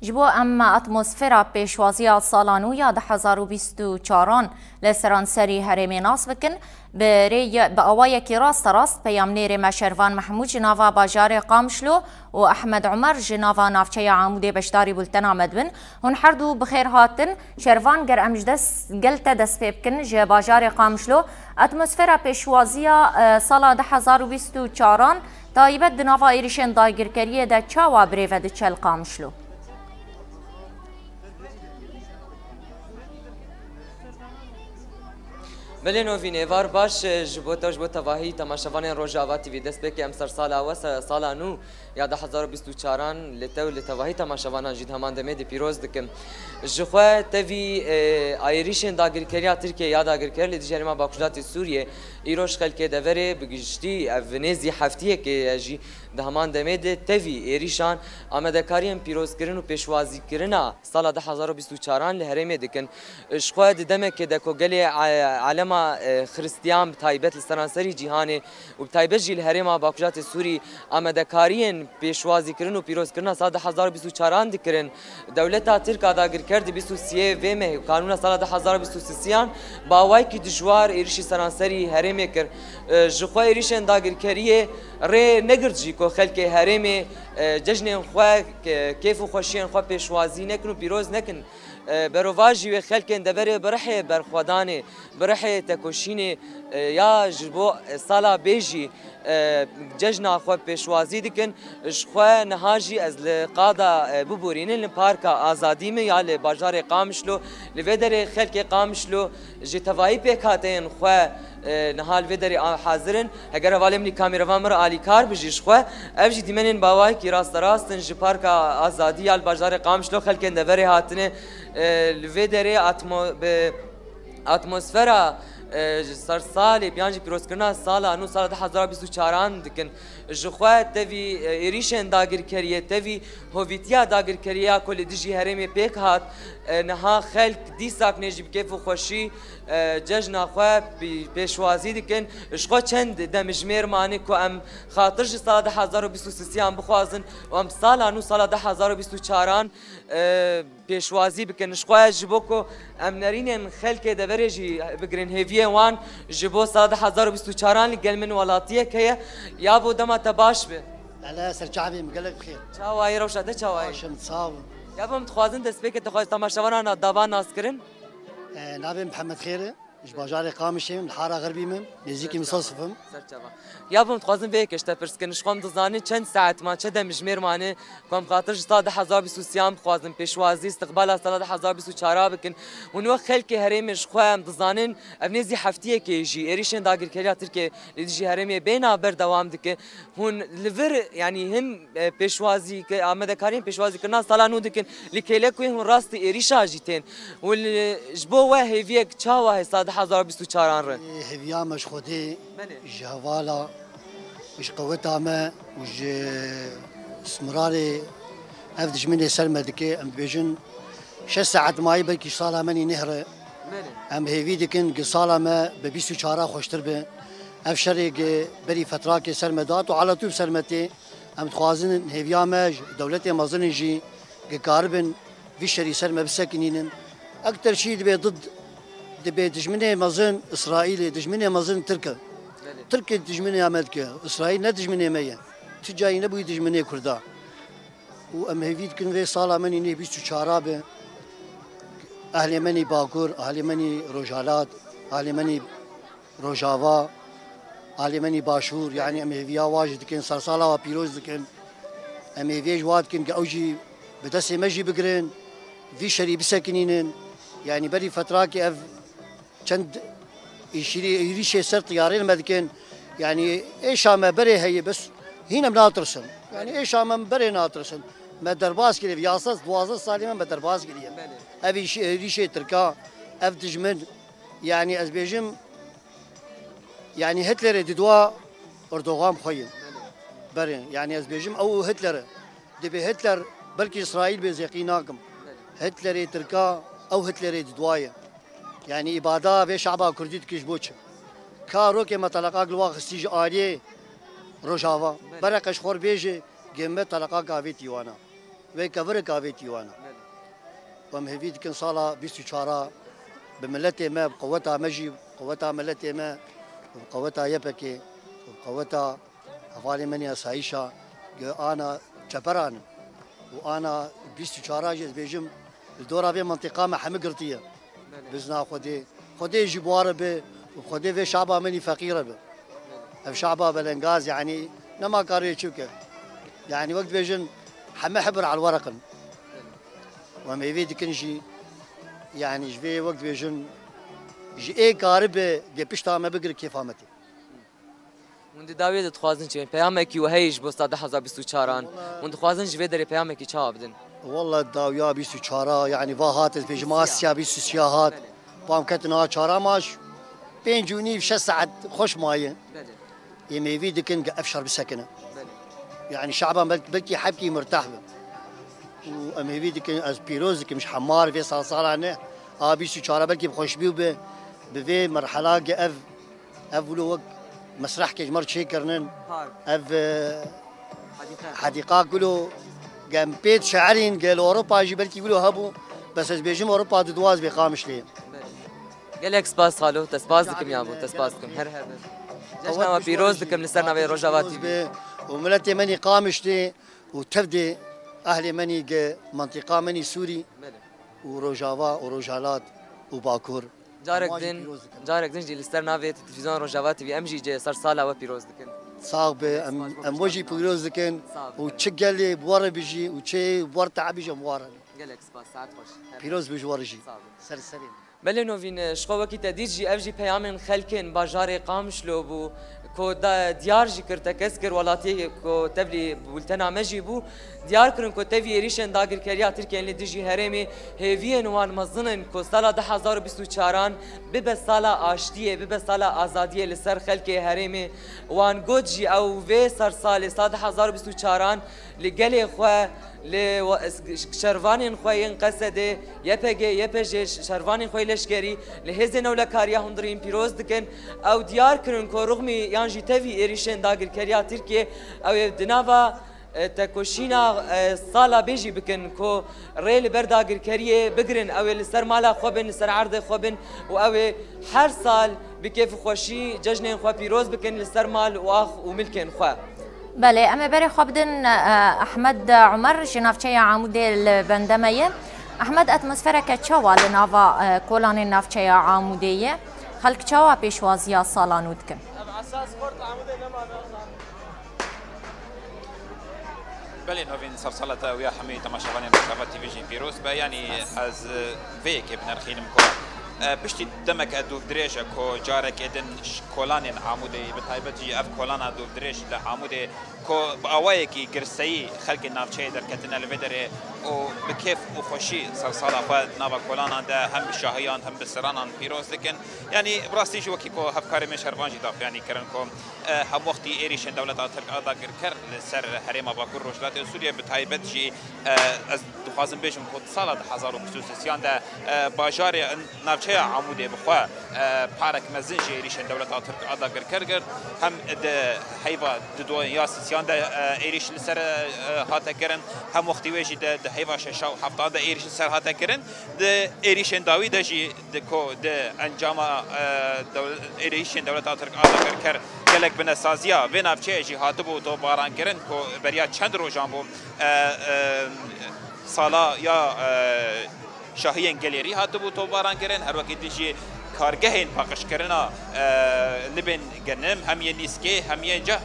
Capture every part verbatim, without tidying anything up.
Ji bo em atmosfera pêşwaziya sala nû ya du hezar û bîst û çaran li seranserî herêmê nas bikin, bi rê ye, bi awayekî rasterast peyamnêrê me Şervan Mehmûd ji nava bajarê Qamişlo û Ehmed Umer ji nava navçeya Amûdê beşdarî bultena me dibin. Hûn her du bi xêr hatin. Şervan, ger em ji dest, gel te dest pê bikin, ji bajarê Qamişlo, atmosfera pêşwaziya, e, sala du hezar û bîst û çaran, taybet di nava êrişên dagirkeriyê de çawa birêve diçe li Qamişlo? Belê Novîn, êvar baş, e, ji bo te û ji bo tevahî temaşevanên Rojava T V. Dest pê ke em ser sala we, se-, sala nû ya du hezar û bîst û çaran li te û li tevahî temaşevanan jî di heman demê de pîroz dikim. Ji xwe tevî, e, êrîşên dagirkeriya Tirkiyê ya dagirker li dijî herêma Bakurdatê Sûriyê, îroj xelkê deverê bi giştî ev nêzî heftiyekê ye jî di heman demê de tevî êrîşan amadekariyên pîrozkirin û pêşwazîkirina sala du hezar û bîst û çaran li herêmê dikin. Ji xwe di demekê de ku gelê, e, alema, e, xiristiyan bi taybet li seranserî cîhanê û bi taybet jî li herêma Bakurê Sûrî amadekariyên pêşwazîkirin û pîrozkirina sala du hezar û bîst û çaran dikirin, dewleta Tirk a dagirker di bîst û siyê vê mehê û kanûna sala du hezar û bîst û sisiyan bi awayekî dijwar êrişî seranserî herêmê kir. E, ji xwe êrişên dagirkeriyê rê negirt jî ku xelkê herêmê, e, cejnên xwe, ke-, kêf û xweşiyên xwe pêşwazî nekin û pîroz nekin. E, berovajî wê xelkên deverê bi rihê berxwedanê, bi rihê tekoşînê, e, ya ji bo, e, sala bê jî, e, cejna xwe pêşwazî dikin. Ji xwe niha jî ez li qada, e, biborînin li Parka Azadî me ya li bajarê Qamişlo. Li vê derê xelkê Qamişlo ji tevayî pêkhateyên xwe, e, niha li vê derê a-, hazir in. Heger hevalê min î kameravan min re alîkar bi jî ji xwe, ev jî dîmenên bi awayekî rasterast in ji Parka Azadî ya li bajarê Qamişlo xelkên deverê hatine, e, li vê derê atmo-, bi atmosfera, e, ji sersalê yan jî pîrozkirina sala nû, sala du hezar û bîst û çaran dikin. Ji xwe tevî, e, êrîşên dagirkeriyê, tevî hovîtiya dagirkeriyê ya ku li dijî herêmê pêk hat, e, niha xelk dîsa nê jî bi kêf û xweşî, e, cejna xwe pî-, pêşwazî dikin. Ji xwe çend demjimêr mane ku em xatir ji sala du hezar û bîst û sisiyan bixwazin û em sala nû, sala du hezar û bîst û çaran, e, pêşwazî bikin. Ji xwe ji bo ku em nerînên xelkê deverê jî bigirin, hêviyê wan ji bo sala du hezar û bîst û çaran li gel min welatiyek heye. Ya bo dema te baş be. Ele ser çavê min gelek bi xêr. Çawa yî, rewşa te çawa yî? Baş im, sağ ol. Ya bo em dixwazin destpêkê te xwe temaşevanan davan nas kirin. E, navê Mihemed Xêr e. Ji bajarê Qamişê me, li Hara Xirbî me, nêzîkî Misosif im. Ser çava. Ya bo em dixwazin vê yekê ji te pirs kirin. Ji xwe em dizanin çend saet man, çend demjimêr mane ku em xatir ji sala du hezar bîst û sê yan bixwazin pêşwazî îstiqbala sala du hezar bîst û çar bikin. Hûn wek xelkê herêmê ji xwe em dizanin ev nêzî heftiyekê jî êrîşên dagirkeriya Tirkiyê li dijî herêmê bêhna berdewam dike. Hûn li vir, yanî hin, e, pêşwazî ki-, amadekariyên pêşwazîkirina sala nû dikin, li kêlek wê hûn rastî êrîşa jî tên. Û li, ji bo we hêviyek çawa hê sala du hezar û bîst û çaran re? Hêviya me ji Xwedê, Belê. ji hevala, ji qeweta me û ji istimrarê ev dijminê ser me dike, em dibêjin, şeş saet mayî belkî sala me nî nehre. Belê. Em hêvî dikin ki sala me bi bîst û çar xweştir be. Ev şerê ki berî fetrakê ser me dat û hala tu bi ser me tê. Em dixwazin hêviya me ji dewletê mezin jî ki karibin vî şerî ser me bisekinînin. Ekter şî dibe did, dibe dijminê mezin Îsraîlê, dijminê mezin Tirk e. Belê. Tirk e dijminê me dike. Îsraîl ne dijminê me ye. Tu carî nebûyî dijminê Kurda. Û em hêvî dikin vê sala me nî nê bîst û çar be. Ehlê me nî Bakur, ehlê me nî Rojhilat, ehlê me nî Rojava, ehlê me nî Başûr, yanî em hêviya wa jî dikin, sersala wa pîroz dikin. Em hêviyê ji wa dikin ki ew jî bi destê me jî bigirin, vî şerî bisekinînin. Yanî berî fetrakê ev çend îşîrî-, êrîşê ser tiyarên me dikin. Yanî êşa me berê heye, bes hîn em natirsin. Yanî êşa me berê natirsin. Me derbas kiriye, yazdeh duwazdeh salê me, me derbas kiriye. Belê. Ev îş-, êrîşê Tirka, ev dijmin, yanî ez bêjim, yanî Hitlerê didwa Erdogan xwe ye. Belê. Berê, yanî ez bêjim ew Hitler e. Dibê Hitler belkî Îsraîl bê zêqî nakim. Belê. Hitlerê Tirka, ew Hitlerê didwa ye. Yanî îbada vê şaba Kurdî dike ji bo çi? Ka rokê me teleqak li wa xistî ji aliyê Rojava. Belê. Bereqe ji xwe re bêje, gê me teleqak avêtî wana. Wê kevirek avêtî wana. Em hêvî dikin sala bîst û çar a bi miletê me, bi qeweta me jî, bi qeweta miletê me, bi qeweta Y P G, bi qeweta hevalê me nê asayîşa, ge ana çeperan û ana bîst û çar a jî ez bêjim, li dora vê mentiqa me hemî girtiye. Bizna Xwedê, Xwedê jî bi wa re be û Xwedê vê şaba min î feqîre be. Ev şaba belengaz, yanî nema karê çi bike. Yanî wek dibêjin, heme hebir al wereq in. Û em hêvî dikin jî, yanî ji vê wek dibêjin, ji ê karibe ge pişta me bigire kêfa me tê. Hûn di dawiyê de dixwazin çi? Peyamekî we heye ji bo sala du hezar bîst û çar an? Hûn dixwazin ji vê derê peyamekî çawa bidin? Walla dawiya bîst û çar a, yanî va hat, ez bêjim Asya bîst û sê hat. Belê. Pam ketin a çar a maş, pênc û nîv, şeş saet xweş maye. Belê. Em hêvî dikin ge ev şer bisekine. Belê. Yanî şaban bel-, belkî hebkî mirtah be. Û em hêvî dikin, ez pîroz dikim ji hemar vê sal sala ne. A bîst û çar a belkî bi xweşbî be. Bi vê merhela ge ev Ev wilo wek mesrehkê ji me re çêkirinin. Park. Ev, e, Hedîqe. Hedîqa wilo gem pêt şeirîn gel Ewropa jî belkî wilo hebû. Bes ez bêjim Ewropa di duwaz bê Qamişlê. Belê. Gelek spas xalo, te spas dikim ya bo, te spas dikim. Her her. Cejna we pîroz dikim li ser navê Rojava T V. Be û miletê me nî Qamişlê û tevdê ehlê me nî ge mentiqa me nî Sûrî. Belê. Û Rojava û Rojhilat û Bakur. Carek din, carek din jî li ser navê Televîzyon Rojava T V em jî cê ser sala we pîroz dikin. Sax be, em, em we jî pîroz dikin û çi gelê bi we re bijî û çi bi we re teebî jî em bi we re. Gelek spas, saet xweş. Pîroz be ji we re jî. Ser serê. Belê Novîn, ji xwe wekî te dît jî ev jî peyamên xelkên bajarê Qamişlo bû. Ku da-, diyar jî kir, tekez kir, welatiyê ku tevlî bultena me jî bû, diyar kirin ku tevî êrîşên dagirkeriya Tirkiyeyên li dijî herêmê hêviyên wan mezin in ku sala du hezar û bîst û çaran bibe sala aştiyê, bibe sala azadiyê li ser xelkê herêmê. Wan got jî ew vê sersalê sala du hezar û bîst û çaran li gelê xwe, li wa-, şervanên xwe yên Qesedê, Y P G, Y P J, şervanên xwe yê leşkerî, li hêzên ewlekariya hundirîn pîroz dikin. Ew diyar kirin ku rixmî yan jî tevî êrîşên dagirkeriya Tirkiyê, ew ê di nava, e, tekoşîna, e, sala bê jî bikin ku rê li ber dagirkeriyê bigirin, ew ê li ser mala xwe bin, li ser erdê xwe bin û ew ê her sal bi kêf û xweşî cejnên xwe pîroz bikin li ser mal û ax û milkên xwe. Belê, em ê berê xwe bidin, e, Ehmed Umer ji navçeya Amûdê li bende me ye. Ehmed, atmosfereke çawa li nava, e, kolanên navçeya Amûdê ye? Xelk çawa pêşwaziya sala nû dikin? Belê, Novîn, sersala te û ya hemî temaşevanên Rojava T V jî pîroz be. Yanî ez, e, vê yekê binirxînim ku, e, piştî demeke dûvdirêj e ku carekê din ji kolanên Amûdê, bi taybet jî ev kolana dûvdirêj li Amûdê ku bi awayekî girseyî xelkê navçeyê derketine li vê derê û bi kêf û xweşî sersala xwe di nava kolanan de hem bi şahiyan hem bi siranan pîroz dikin. Yanî bi rastî jî wekî ku hevkarê me şervan jî daxuyanî kirin ku, e, hemwextî êrîşên dewleta Tirk a dagirker li ser herêma Bakur Rojhilatê Sûriyê bi taybet jî, e, ez dixwazim bêjim ku di sala du hezar û sê de, e, bajarê navçeya Amûdê bi xwe, e, parek mezin ji êrîşên dewleta Tirk a dagirker girt. Hem di heyva di duyan ya sisiyan de, e, êrîş li ser, e, hate kirin, hem wextî wê jî di, di heyva şeşa û heftan de êrîş li ser hate kirin. Di êrîşên dawî de jî di ku di encama, e, dew-, êrîşên dewleta Tirk a dagirker gelek binesaziya vê navçeyê jî hatibû topbaran kirin ku beriya çend rojan bû, e, e, sala ya, e, şahiyên gelêrî hatibû topbaran kirin, her wekî din jî kargehên paqijkirina, e, libên genim, hem yên nîskê, hem yên ceh, e,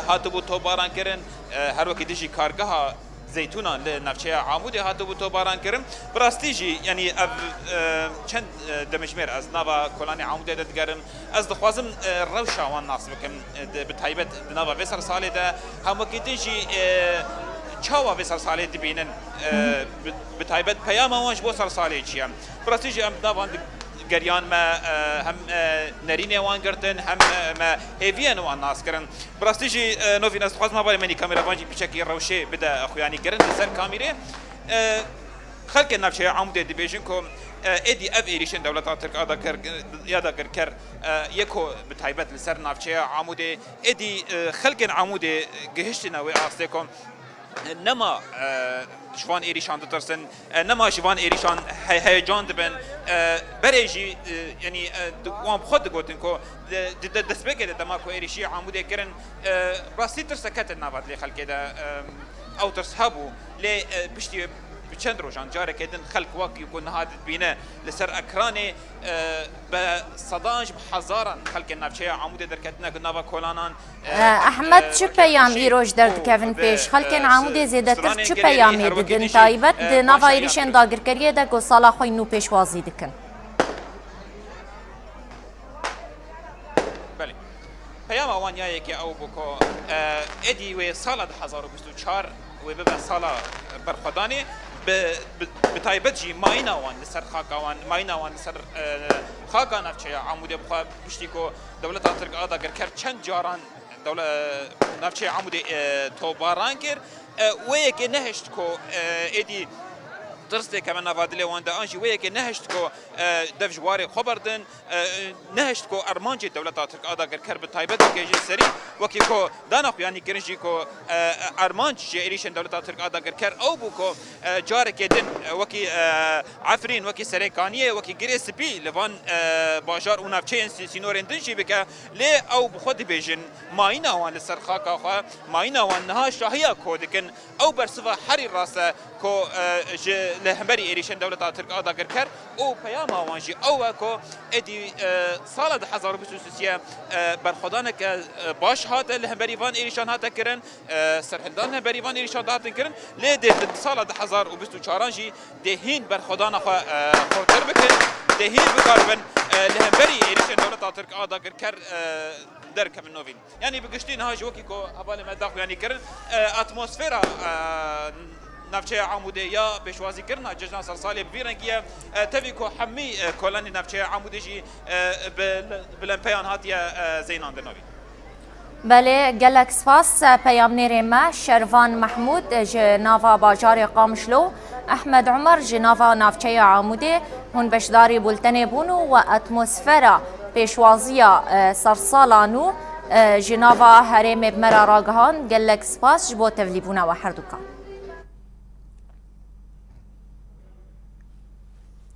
hatibû topbaran kirin, e, her wekî din jî kargeha zeytûnan li navçeya Amûdê hatibû topbaran kirin. Bi rastî jî, yanî ev, e, çend, e, demjimêr ez nava kolanê Amûdê de digerim. Ez dixwazim, e, rewşa wan nas bikim, e, di, bi taybet di nava vê sersalê de. Hem wekî din jî, e, çawa vê sersalê dibînin, e, bi, bi taybet peyama wan ji bo sersalê çi ye? Bi rastî jî em di nav wan digeriyan, me, e, hem, e, nerînê wan girtin, hem, e, me hêviyên wan nas kirin. Bi rastî jî, e, Novîn, ez dixwazim hevalê me nî kameravan jî piçekî rewşê bide xuyanî kirin li ser kamîrê. E, xelkê navçeya Amûdê dibêjin ku, e, êdî ev êrîşên dewleta Tirk a dagir-, ya dagirker, e, yê ku bi taybet li ser navçeya Amûdê, êdî, e, xelkên Amûdê gihiştine wê astê ku Nema e, ji van êrîşan ditirsin, e, nema ji van êrîşan he- heyecan dibin. E, berê jî e, yanî e, di- wan bi xwe digotin ku di- di- de- destpêkê de dema ku êrîşî Amûdê kirin, e, rastî tirsek ketin nava dilê xelkê de. E, ew tirs hebû, lê e, piştî bi çend rojan carekê din xelk wekî ku niha dibîne li ser ekranê, e, bi sedan ji bi hezaran xelkên navçeya Amûdê derketine ku nava kolanan. E, Ehmed, çi peyam îroj derdikevin pêş? Xelkên Amûdê zêdetir çi peyamê didin, taybet di nava êrîşên dagirkeriyê de ku sala xwe nû pêşwazî dikin? Belê. Peyama wan ya yekê ew bû ku, e, êdî wê sala du hezar û bîst û çar wê bibe sala berxwedanê, bi, bi, bi taybet jî mayîna wan li ser xaka wan, mayîna wan li ser, e, xaka navçeya Amûdê bixwe piştî ku dewleta Tirk a dagirker çend caran dewle-, navçeya Amûdê, e, tobaran kir. E, wê yekê nehişt ku, e, êdî tirs têkeve nava dilê wan de, an jî wê yekê nehişt ku, e, dev ji warê xwe berdin, e, nehişt ku armancê dewleta Tirk a dagirker bi taybet bike jî serî, wekî ku dana xuyanî kirin jî ku, e, armanc ji êrîşên dewleta Tirk a dagirker ew bû ku, e, carekê din, e, wekî, e, Efrîn, wekî Serêkaniyê, wekî Girê Spî li van, e, bajar û navçeyên sî-, sînorên din jî bike, lê ew bi xwe dibêjin, mayîna wan li ser xaka xwe, mayîna wan niha şahiya ku dikin, ew bersiva herî rast e ku, e, ji li hemberî êrîşên dewleta Tirk a dagirker û peyama wan jî ew e ku êdî, e, sala du hezar û bîst û sê, e, berxwedaneke, e, baş hate li hemberî van êrîşan hate kirin, e, serhildan li hemberî van êrîşan hatin kirin, lê dê di sala du hezar û bîst û çaran jî dê hîn berxwedana xwe, e, xurtir bikin, dê hîn bikaribin, e, li hemberî êrîşên dewleta Tirk a dagirker, e, derkevin novîn. Yanî bi giştî niha jî wekî ku hevalê me daxuyanî kirin, e, atmosfera, e, navçeya Amûdê ya pêşwazîkirina cejna sersalê bi vî rengî ye. E, tevî ku hemî, e, kolanê navçeya Amûdê jî, e, bi, bi lempeyan hatiye, e, zeynandin novîn. Belê, gelek spas, e, peyamnêrê me Şervan Mehmûd, e, ji nava bajarê Qamişlo, Ehmed Umer ji nava navçeya Amûdê, hûn beşdarî bultenê bûn û we atmosfera pêşwaziya, e, sersala nû, e, ji nava herêmê bi me re ragihand. Gelek spas ji bo tevlîbûna we herdukan.